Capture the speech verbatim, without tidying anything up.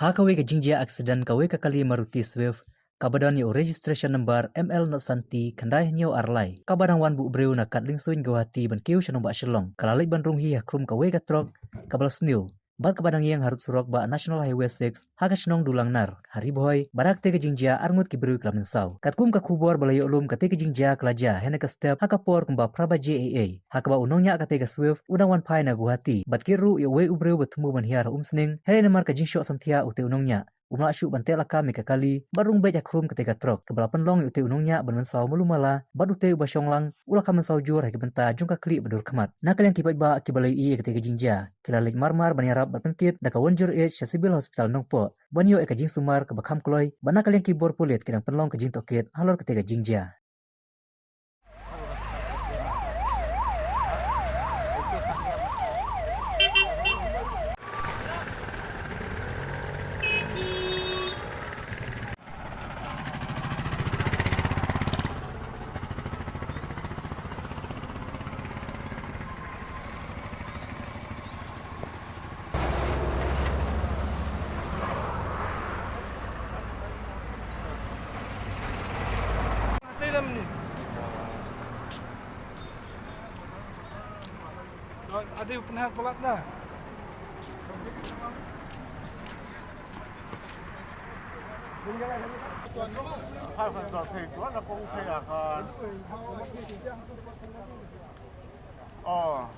Ha kawei ka jingjia aksiden, kawei ka kali Maruti Swift kaba don ïa u registration number M L not santi khyndai hynñiew ar lai, kaba dang wan buh briew na Katlingsuin Guwahati ban kiew sha nongbah Shillong, ka la leit ban rung hi ha khrum kawei ka trok kaba la sniew bad kaba dang ïeng harud surok ba National Highway six ha ka shnong Dulangnar ha Ri Bhoi. Bad ha katei ka jingjia arngut ki briew ki la mynsaw. Katkum ka khubor ba la ïoh lum, katei ka jingjia ka la jia hynne ka step ha ka por kumba phra baje eiei, ha kaba u nongñiah katei ka Swift u dang wan phai na Guwahati bad kit ruh ïa uwei u briew ba thmu ban hiar ha Umsning. Hynrei namar ka jingshoh samthiah, utei u nongñiah um lah shuh ban teh lakam ïa ka kali bad rung beit ha khrum katei ka trok, kaba la pynlong ïa utei u nongñiah ban mynsaw malu mala, bad utei uba shong lang u la kham mynsaw jur ha ki bynta jong ka khlieh ba dur khmat. Na ka liang ki paidbah kiba la ïohi ïa katei ka jingjia, ki la leit marmar ban ïarap bad pynkit da ka one zero eight sha Civil Hospital Nongpoh ban ïoh ïa ka jingsumar kaba kham kloi, bad na ka liang ki bor pulit ki dang pynlong ka jingtohkit halor katei ka jingjia. Ade u pynhap palat na. Khai khan jor thei tuan na kong thei a khan. Oh.